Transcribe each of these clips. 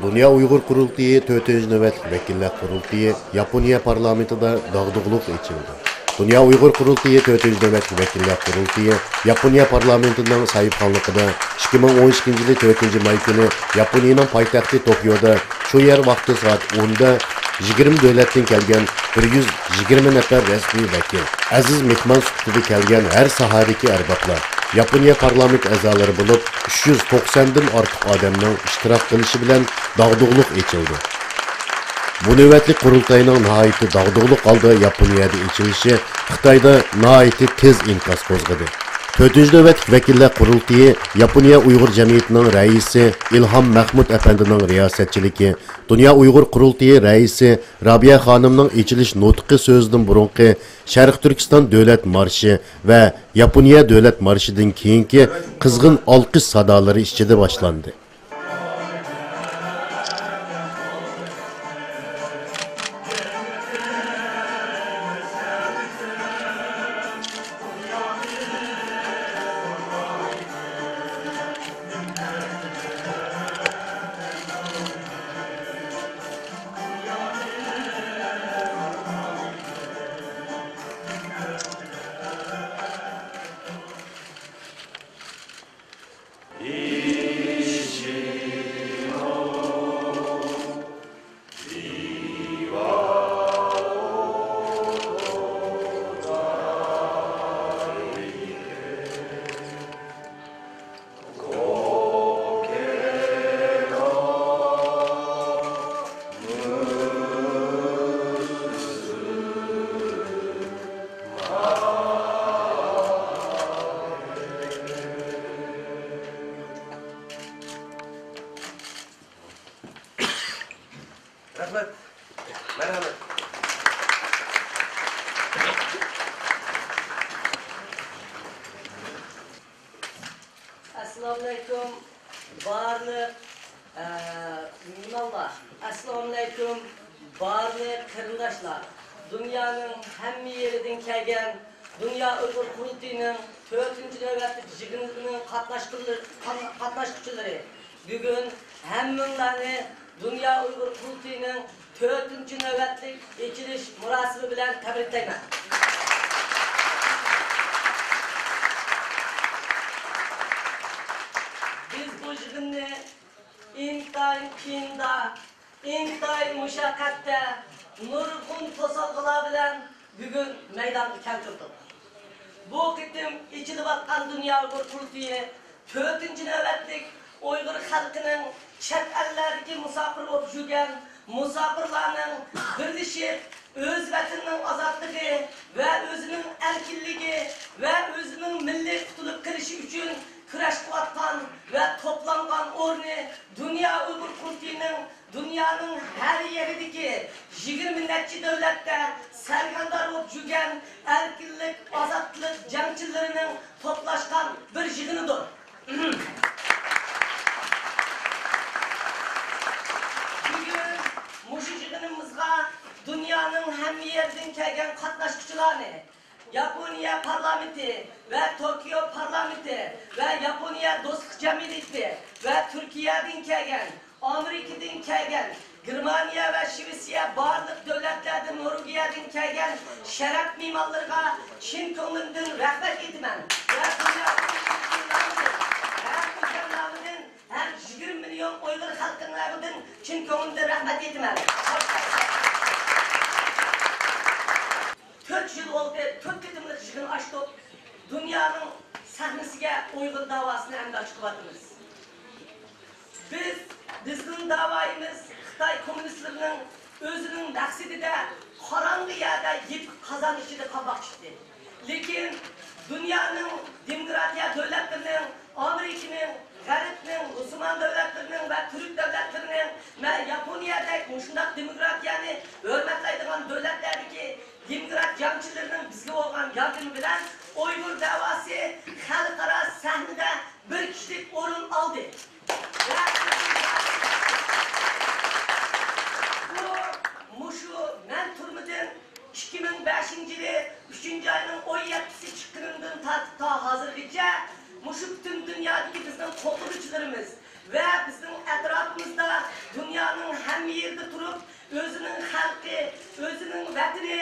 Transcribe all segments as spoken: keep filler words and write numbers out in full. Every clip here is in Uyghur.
دۇنيا ئۇيغۇر قۇرۇلتىيى تۆتىنچى نۆۋەتلىك ۋەكىللەر قۇرۇلتىيى ياپونىيە پارلامېنتىدا داغدۇغىلىق ئېچىلدى. دۇنيا ئۇيغۇر قۇرۇلتىيى تۆتىنچى نۆۋەتلىك ۋەكىللەر قۇرۇلتىيى ياپونىيە پارلامېنتىنىڭ ساھىبخانلىقىدا ئىككى مىڭ ئون ئىككىنچى يىلى تۆتىنچى ماي كۈنى ياپونىيەنىڭ پايتەختى توكيودا شۇ يەر ۋاقتى سائەت ئوندا يىگىرمە دۆلەتتىن كەلگەن بىر يۈز يىگىرمە نەپەر رەسمىي ۋەكىل، ئەزىز مېھمان سۈپىتىدە كەلگەن ھەر ساھەدىكى ئەربابلار، ياپونىيە پارلامېنت ئەزالىرى بولۇپ، ئۈچ يۈز توقساندىن ئارتۇق ئادەمنىڭ ئىشتىراك قىلىشى بىلەن داغدۇغىلىق ئېچىلدى. بۇ نۆۋەتلىك قۇرۇلتاينىڭ ناھايىتى داغدۇغىلىق ھالدا ياپونىيەدە ئېچىلىشى خىتايدا ناھايىتى تېز ئىنكاس قوزغىدى. تۆتىنچى نۆۋەتلىك ۋەكىللەر قۇرۇلتىيى ياپونىيە ئۇيغۇر جەمئىيىتىنىڭ رەئىسى ئىلھام مەھمۇت ئەپەندىنىڭ رىياسەتچىلىكى، دۇنيا ئۇيغۇر قۇرۇلتىيى رەئىسى رابىيە خانىمنىڭ ئېچىلىش نۇتقى سۆزىدىن بۇرۇنقى شەرقىي تۈركىستان دۆلەت مارشى ۋە ياپونىيە دۆلەت مارشىدىن كېيىنكى قىزغىن ئالقىش سادالىرى ئىچىدە باشلاندى. رەھمەت. مەرھەمەت. ئەسسالامۇئەلەيكۇم، بارلىق، ئە، مېھمانلار. ئەسسالامۇئەلەيكۇم، بارلىق قېرىنداشلار. دۇنيانىڭ ھەممە يېرىدىن كەلگەن دۇنيا ئۇيغۇر قۇرۇلتىيىنىڭ تۆتىنچى نۆۋەتلىك يىغىنىنىڭ قاتناشقۇلىرى، قاتناشقۇچىلىرى. بۈگۈن ھەممىڭلارنى دۇنيا ئۇيغۇر قۇرۇلتىيىنىڭ تۆتىنچى نۆۋەتلىك ئېچىلىش مۇراسىمى بىلەن تەبرىكلەيمەن. بىز بۇ يىغىننى ئىنتايىن قىيىندا، ئىنتايىن مۇشەققەتتە، نۇرغۇن توسالغۇلار بىلەن بۈگۈن مەيدانغا كەلتۈردۇق. بۇ قېتىم ئېچىلىۋاتقان دۇنيا ئۇيغۇر قۇرۇلتىيى تۆتىنچى نۆۋەتلىك ئۇيغۇر خەلقىنىڭ چەت ئەللەردىكى مۇساپىر بولۇپ يۈرگەن مۇساپىرلارنىڭ بىرلىشىپ، ئۆز ۋەتىنىنىڭ ئازادلىقى ۋە ئۆزىنىڭ ئەركىنلىكى ۋە ئۆزىنىڭ مىللىي قۇتۇلۇپ قېلىشى ئۈچۈن كۈرەش قىلىۋاتقان ۋە توپلانغان ئورنى دۇنيا ئۇيغۇر قۇرۇلتىيىنىڭ دۇنيانىڭ ھەر يېرىدىكى يىگىرمە نەچچە دۆلەتتە سەرگەردان بولۇپ يۈرگەن ئەركىنلىك، ئازادلىق جەڭچىلىرىنىڭ توپلاشقان بىر يىغىنىدۇر. بۈگۈن مۇشۇ يىغىنىمىزغا دۇنيانىڭ ھەممە يېرىدىن كەلگەن قاتناشقۇچىلارنى، ياپونىيە پارلامېنتى ۋە توكيو پارلامېنتى ۋە ياپونىيە دوستلۇق جەمئىيىتى ۋە تۈركىيەدىن كەلگەن، ئامېرىكىدىن كەلگەن، گېرمانىيە ۋە شىۋېتسىيە بارلىق دۆلەتلەردىن، نورۋېگىيەدىن كەلگەن شەرەپ مېھمانلىرىغا چىن كۆڭلۈمدىن رەھمەت ئېيتىمەن ۋە دۇنيا ھەر بىر جانابىدىن ھەم يىگىرمە مىليون ئۇيغۇر خەلقىنىڭ نامىدىن چىن كۆڭلۈمدىن رەھمەت ئېيتىمەن. تۆت يىل بولدى، تۆت قېتىملىق يىغىن ئاچتۇق. دۇنيانىڭ سەھنىسىگە ئۇيغۇر داۋاسىنى ئەمدى چىقىۋاتىمىز. بىز، بىزنىڭ داۋايىمىز خىتاي كوممۇنىستلىرىنىڭ ئۆزىنىڭ مەقسىتىدە قاراڭغۇ يەردە يېپىق قازان ئىچىدە قالماقچى ئىدى. لېكىن دۇنيانىڭ دېموكراتىيە دۆلەتلىرىنىڭ، ئامېرىكىنىڭ، غەربنىڭ، مۇسۇلمان دۆلەتلىرىنىڭ ۋە تۈرك دۆلەتلىرىنىڭ ۋە ياپونىيەدەك مۇشۇنداق دېموكراتىيەنى ھۆرمەتلەيدىغان دۆلەتلەردىكى دېموكرات جەڭچىلىرىنىڭ بىزگە بولغان ياردىمى بىلەن ئۇيغۇر دەۋاسى خەلقئارا سەھنىدە بىر كىشىلىك ئورۇن ئالدى. ۋە بۇ، مۇشۇ مەن تۈرمىدىن ئىككى مىڭ بەشىنچى يىلى ئۈچىنچى ئاينىڭ ئون يەتتىسى چىققىنىمدىن تارتىپ تا ھازىرغىچە مۇشۇ پۈتۈن دۇنيادىكى بىزنىڭ قوللىغۇچىلىرىمىز، ۋە بىزنىڭ ئەتراپىمىزدا دۇنيانىڭ ھەممە يېرىدە تۇرۇپ، ئۆزىنىڭ خەلقى، ئۆزىنىڭ ۋەتىنى،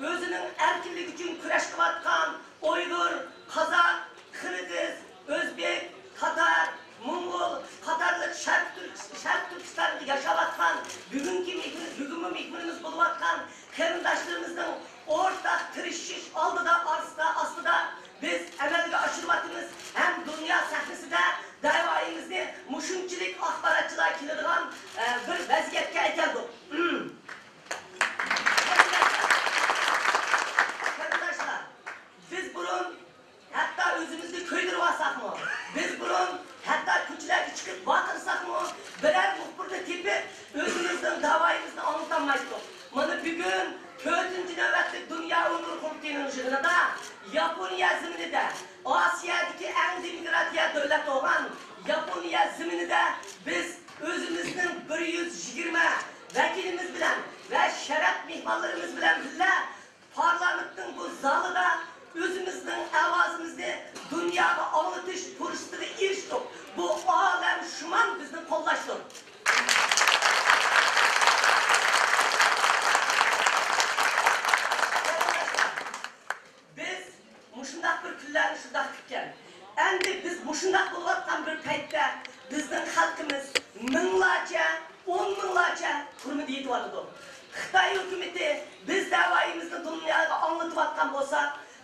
ئۆزىنىڭ ئەركىنلىكى ئۈچۈن كۈرەش قىلىۋاتقان ئۇيغۇر، قازاق، قىرغىز، ئۆزبېك، تاتار، موڭغۇل قاتارلىق شەرقىي تۈرك-، شەرقىي تۈركىستاندا ياشاۋاتقان بۈگۈنكى مېھمان-، بۈگۈنمۇ مېھمىنىمىز بولۇۋاتقان قېرىنداشلىرىمىزنىڭ ئورتاق تىرىشىش ئالدىدا، ئارىسىدا، ئاستىدا بىز ئەمەلگە ئاشۇرۇۋاتىمىز ھەم دۇنيا سەھنىسىدە دەۋايىمىزنى مۇشۇنچىلىك ئاخباراتچىلار كېلىدىغان، ئە، بىر ۋەزىيەتكە ئەكەلدۇق. قېرىنداشلار، بىز بۇرۇن ھەتتا ئۆزىمىزنى كۆيدۈرۈۋالساقمۇ، بىز بۇرۇن ھەتتا كوچىلارغا چىقىپ ۋارقىرىساقمۇ، بىرەر مۇخبىرنى تېپىپ، ئۆزىمىزنىڭ داۋايىمىزنى ئاڭلىتالمايتتۇق. مانا بۈگۈن تۆتىنچى نۆۋەتلىك دۇنيا ئۇيغۇر قۇرۇلتىيىنىڭ يىغىنىدا ياپونىيە زېمىنىدە، ئاسىيادىكى ئەڭ دېموكراتىيە دۆلەت بولغان ياپونىيە زېمىنىدە بىز ئۆزىمىزنىڭ بىر يۈز يىگىرمە ۋەكىلىمىز بىلەن ۋە شەرەپ مېھمانلىرىمىز بىلەن بىللە پارلامېنتنىڭ بۇ زالىدا ئۆزىمىزنىڭ ئاۋازىمىزنى دۇنياغا ئاڭلىتىش پۇرسىتىگە ئېرىشتۇق. بۇ ئالەمشۇمۇل بىزنى قوللاشتۇر. بىز مۇشۇنداق بىر كۈنلەرنى شۇنداق كۈتكەن. ئەمدى بىز مۇشۇنداق بولۇۋاتقان بىر پەيتتە بىزنىڭ خەلقىمىز مىڭلارچە، ئون مىڭلارچە تۈرمىدە يېتىۋاتىدۇ. خىتاي ھۆكۈمىتى بىز دەۋايىمىزنى دۇنياغا ئاڭلىتىۋاتقان بولسا،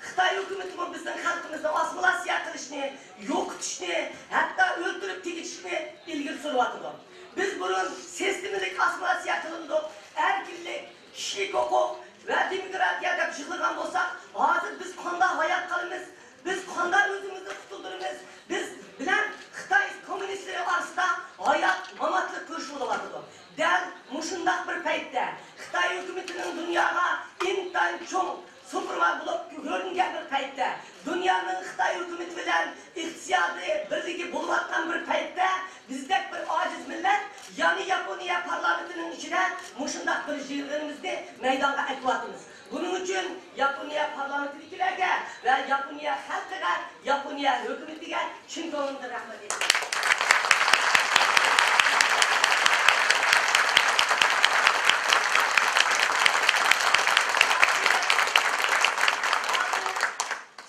خىتاي ھۆكۈمىتىمۇ بىزنىڭ خەلقىمىزنى ئاسسىمىلياتسىيە قىلىشنى، يوقىتىشنى، ھەتتا ئۆلتۈرۈپ تېگىشنى ئىلگىرى سۈرۈۋاتىدۇ. بىز بۇرۇن سىستېمىلىك ئاسسىمىلياتسىيە قىلىندۇق، ئەركىنلىك، كىشىلىك ھوقۇق ۋە دېموكراتىيە دەپ يىغلىغان بولساق، ھازىر بىز قانداق ھايات قالىمىز؟ بىز قانداق ئۆزىمىزنى قۇتۇلدۇرىمىز؟ بىز بىلەن خىتاي كوممۇنىستلىرى ئارىسىدا ھايات-ماماتلىق كۈرىشى بولۇۋاتىدۇ. دەل مۇشۇنداق بىر پەيتتە خىتاي ھۆكۈمىتىنىڭ دۇنياغا ئىنتايىن چوڭ سۇپېرۋار بولۇپ كۆرۈنگەن بىر پەيتتە، دۇنيانىڭ خىتاي ھۆكۈمىتى بىلەن ئىقتىسادىي بىرلىكى بولۇۋاتقان بىر پەيتتە، بىزدەك بىر ئاجىز مىللەت يەنە ياپونىيە پارلامېنتىنىڭ ئىچىدە مۇشۇنداق بىر يىغىنىمىزنى مەيدانغا ئەكىۋاتىمىز. بۇنىڭ ئۈچۈن ياپونىيە پارلامېنتىدىكىلەرگە ۋە ياپونىيە خەلقىگە، ياپونىيە ھۆكۈمىتىگە چىن كۆڭلۈمدىن رەھمەت ئېيتىمەن.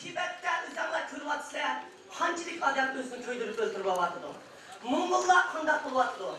تىبەتتە ئۆزۈڭلار كۆرۈۋاتىسىلەر، قانچىلىك ئادەم ئۆزىنى كۆيدۈرۈپ ئۆلتۈرۈۋاتىدۇ. موڭغۇللار قانداق بولۇۋاتىدۇ؟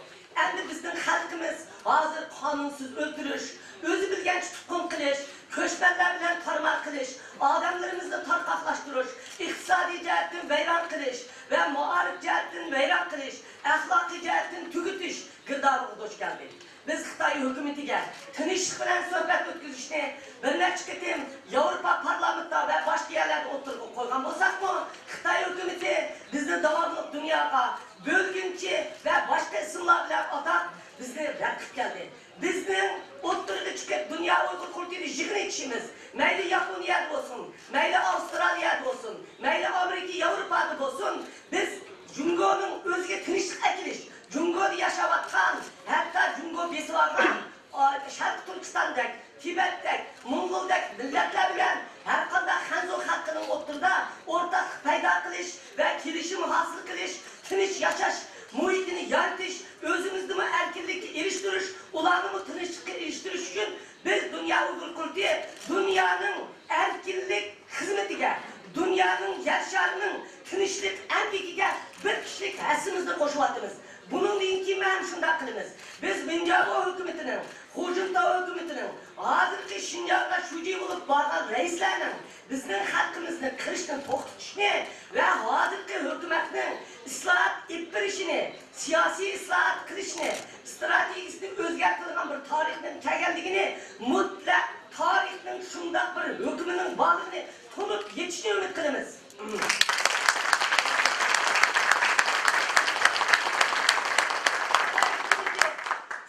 ئەمدى بىزنىڭ خەلقىمىز ھازىر قانۇنسىز ئۆلتۈرۈش، ئۆزى بىلگەنچە تۇتقۇن قىلىش، كۆچمەنلەر بىلەن تارمار قىلىش، ئادەملىرىمىزنى تارقاقلاشتۇرۇش، ئىقتىسادىي جەھەتتىن ۋەيران قىلىش ۋە مائارىپ جەھەتتىن ۋەيران قىلىش، ئەخلاقىي جەھەتتىن تۈگىتىش گىردابىغا دۇچ كەلدى. بىز خىتاي ھۆكۈمىتىگە تىنچلىق بىلەن سۆھبەت ئۆتكۈزۈشنى بىر نەچچە قېتىم ياۋروپا پارلامېنتتا ۋە باشقا يەرلەردە ئوتتۇرىغا قويغان بولساقمۇ، خىتاي ھۆكۈمىتى بىزنى داۋاملىق دۇنياغا بۆلگۈنچى ۋە باشقا ئىسىملار بىلەن ئاتاپ، بىزنى رەت قىلىپ كەلدى. بىزنىڭ ئوتتۇرىغا چىقىپ دۇنيا ئۇيغۇر قۇرۇلتىيىدا يىغىن ئېچىشىمىز، مەيلى ياپونىيەدە بولسۇن، مەيلى ئاۋسترالىيەدە بولسۇن، مەيلى ئامېرىكا، ياۋروپادا بولسۇن، بىز جۇڭگونىڭ ئۆزىگە تىنچلىق ئەكېلىش، جۇڭگودا ياشاۋاتقان، ھەتتا جۇڭگو بېسىۋالغان، ئا، شەرقىي تۈركىستاندەك، تىبەتتەك، موڭغۇلدەك مىللەتلەر بىلەن ھەرقانداق خەنزۇ خەلقىنىڭ ئوتتۇرىدا ئورتاقلىق پەيدا قىلىش ۋە كېلىشىم ھاسىل قىلىش، تىنچ ياشاش مۇھىتىنى يارىتىش، ئۆزىمىزنىمۇ ئەركىنلىككە ئېرىشتۈرۈش، ئۇلارنىمۇ تىنچلىققا ئېرىشتۈرۈش ئۈچۈن بىز دۇنيا ئۇيغۇر قۇرۇلتىيى دۇنيانىڭ ئەركىنلىك خىزمىتىگە، دۇنيانىڭ يەر شارىنىڭ تىنچلىق ئەمگىكىگە بىر كىشىلىك ھەسسىمىزنى قوشۇۋاتىمىز. بۇنىڭدىن كېيىن ھەم شۇنداق قىلىمىز. بىز مىنجاۋو ھۆكۈمىتىنىڭ، خۇجىنتاۋ ھۆكۈمىتىنىڭ، ھازىرقى شىنجاڭغا شۇجى بولۇپ بارغان رەئىسلەرنىڭ بىزنىڭ خەلقىمىزنى قىرىشتىن توختىتىشنى ۋە ھازىرقى ھۆكۈمەتنىڭ ئىسلاھات ئېلىپ بېرىشىنى، سىياسىي ئىسلاھات قىلىشنى، ئىستراتېگىيىسىنى ئۆزگەرتىدىغان بىر تارىخنىڭ كەلگەنلىكىنى، مۇتلەق تارىخنىڭ شۇنداق بىر ھۆكمىنىڭ بارلىقىنى تونۇپ يېتىشنى ئۈمىد قىلىمىز.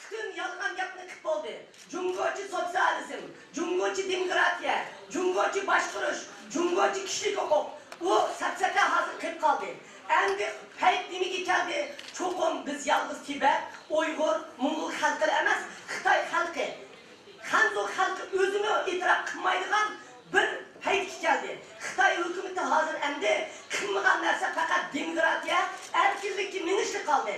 پۈتۈن يالغان گەپنى قىلىپ بولدى. جۇڭگوچە سوتسىيالىزم، جۇڭگوچە دېموكراتىيە، جۇڭگوچە باشقۇرۇش، جۇڭگوچە كىشىلىك ھوقۇق، ئۇ سەپسەتە ھازىر قېلىپ قالدى. ئەمدى پەيت نېمىگە كەلدى؟ چوقۇم بىز يالغۇز تىبەت، ئۇيغۇر، موڭغۇل خەلقى ئەمەس، خىتاي خەلقى، خەنزۇ خەلقى ئۆزىمۇ ئېتىراپ قىلمايدىغان بىر پەيتكە كەلدى. خىتاي ھۆكۈمىتى ھازىر ئەمدى قىلمىغان نەرسە پەقەت دېموكراتىيە، ئەركىنلىككە مېڭىشلا قالدى.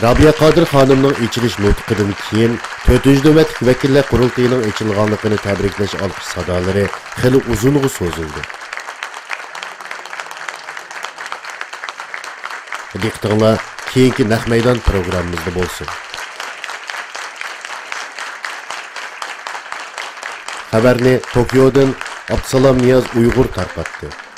رابىيە قادىر خانىمنىڭ ئېچىلىش نۇتقىدىن كېيىن، تۆتىنچى نۆۋەتلىك ۋەكىللەر قۇرۇلتىيىنىڭ ئېچىلغانلىقىنى تەبرىكلەش ئالقىش سادالىرى خېلى ئۇزۇنغا سوزۇلدى. دىققىتىڭلار كېيىنكى نەق مەيدان پروگراممىمىزدا بولسۇن. خەۋەرنى توكيودىن ئابدۇسالام نىياز ئۇيغۇر تارقاتتى.